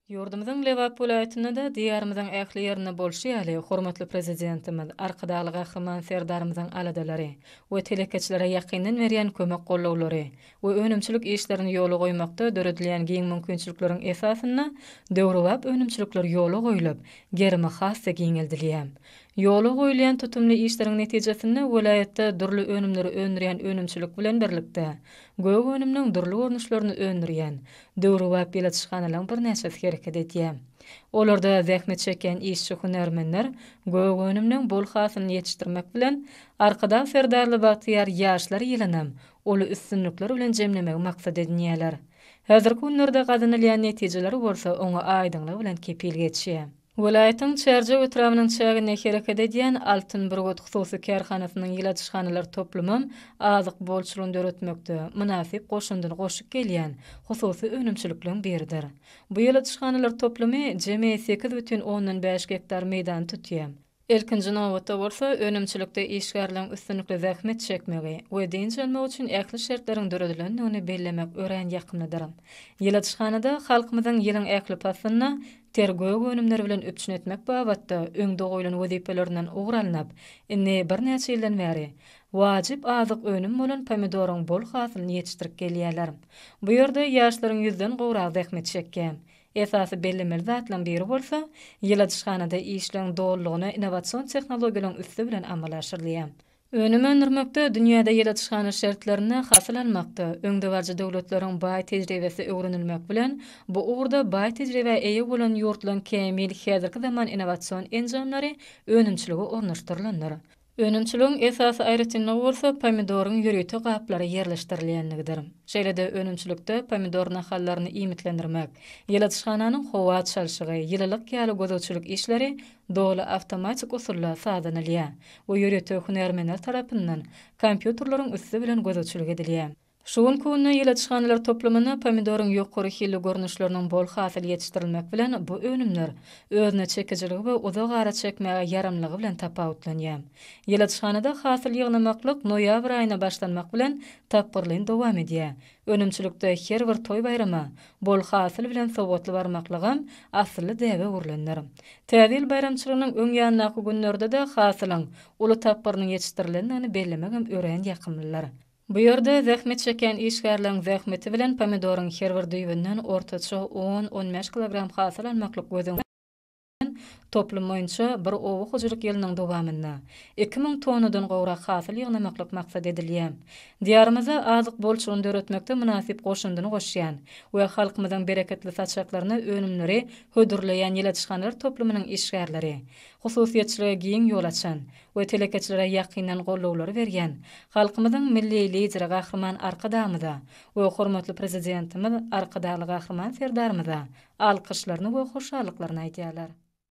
Ýurdumyzyň Lebap welaýatynda-da Diýarymyzyň ähli ýerinde bolşy ýaly, hormatly Prezidentimiz Arkadagly Gahryman Serdarymyzyň aladalary we telekeçilere ýakyndan berýän kömek-gollawlary we önümçilik işlerini ýola goýmakda döredilýän giň mümkinçilikleriň esasynda döwrebap önümçilikler ýola goýlup, gerimi has-da giňeldilýär. Ýola goýulýan tutumly işleriň netijesinde welaýatda dürli önümleri öndürýän önümçilik bilen birlikde, gök önümleň dürli görnüşlerini öndürýän döwrebap ýyladyşhanalaryň birnäçesi hereket edýär. Olarda zähmet çekýän işçi-hünärmenler gök önümleň bol hasylyny ýetişdirmek bilen, Arkadag Serdarly bagtyýar ýaşlar ýylynam uly üstünlikler bilen jemlemegi maksat edinýärler. Häzirki günlerde gazanylýan netijeler bolsa oňa aýdyňlygy bilen kepil geçýär. Welaýatyň Çärjew etrabynyň çäginde hereket edýän Altyn bürgüt hususy kärhanasynyň ýyladyşhanalar toplumam azyk bolçulygyny döretmekde mynasyp goşandyny goşup gelýän hususy önümçilikleriň biridir. Bu ýyladyşhanalar toplumy jemi 8,5 gektar meýdany tutýar. Ilkinji nobatda bolsa, önümçilikde işgärleriň üstünlikli zähmet çekmegi we dynç almagy üçin ähli şertleriň döredilendigini bellemek örän ýakymlydyr. Ýyladyşhanada halkymyzyň ýylyň ähli paslynda ter gök önümleri bilen üpjün etmek babatda öňde goýlan wezipelerinden ugur alnyp, indi birnäçe ýyldan bäri wajyp azyk önüm bolan pomidoryň bol hasylyny ýetişdirip gelýärler. Bu ýerde ýaşlaryň ýüzden gowragy zähmet çekýär. Esasy bellemeli zatlaryň biri bolsa, ýyladyşhanada işleň dolulygyna innowasion tehnologiýalaryň üsti bilen amala aşyrylýar. Önüm öndürmekde dünýäde ýyladyşhana şertlerinde hasyl almakda öňdebaryjy döwletleriň baý tejribesi öwrenilmek bilen, bu ugurda baý tejribä eýe bolan ýurtlaryň kämil häzirki zaman innowasion enjamlary önümçilige ornaşdyrylandyr. Önümçiligiň esasy aýratynlygy bolsa pomidoryň ýörite gaplara ýerleşdirilýänligidir. Şeýle-de önümçilikde pomidor nahallaryny iýmitlendirmek, ýyladyşhananyň howa çalşygy, ýylylyk ýaly gözegçilik işleri doly awtomatik usulda sazlanylýar we ýörite hünärmenler tarapyndan kompýuterleriň üsti bilen gözegçilik edilýär. Şu günki günde ýyladyşhanalar toplumynda pomidoryň ýokary hilli görnüşleriniň bol hasyly ýetişdirilmek bilen, bu önümler özüne çekijiligi we uzak ara çekmäge ýaramlylygy bilen tapawutlanýar. Ýyladyşhanada hasyl ýygnamaklyk noýabr aýynda başlanmak bilen, tapgyrlaýyn dowam edýär. Önümçilikde her bir toý-baýrama bol hasyl bilen sowgatly barmaklygam asylly däbe öwrülendir. Täze ýyl baýramçylygynyň öň ýanyndaky günlerde-de hasylyň uly tapgyrynyň ýetişdirilendigini bellemegem örän ýakymlydyr. Bu ýerde zähmet çekýän işgärleriň zähmeti bilen pomidoryň her bir düýbünden ortaça on, on bäş kilogram hasyl almaklyk göz öňünde Toplum boýunça bir oba hojalyk ýylynyň dowamynda 2000 tonnadan gowrak hasyl ýygnamaklyk maksat edilýär. Diýarymyzda azyk bolçulygyny döretmekde mynasyp goşandyny goşýan we halkymyzyň bereketli saçaklaryna önümleri hödürleýän ýyladyşhanalar toplumynyň işgärleri hususyýetçilige giň ýol açan we telekeçilere ýakyndan gollawlary berýän halkymyzyň Milli Lideri Gahryman Arkadagymyza we hormatly Prezidentimiz Arkadagly Gahryman Serdarymyza alkyşlaryny we hoşallyklaryny aýdýarlar.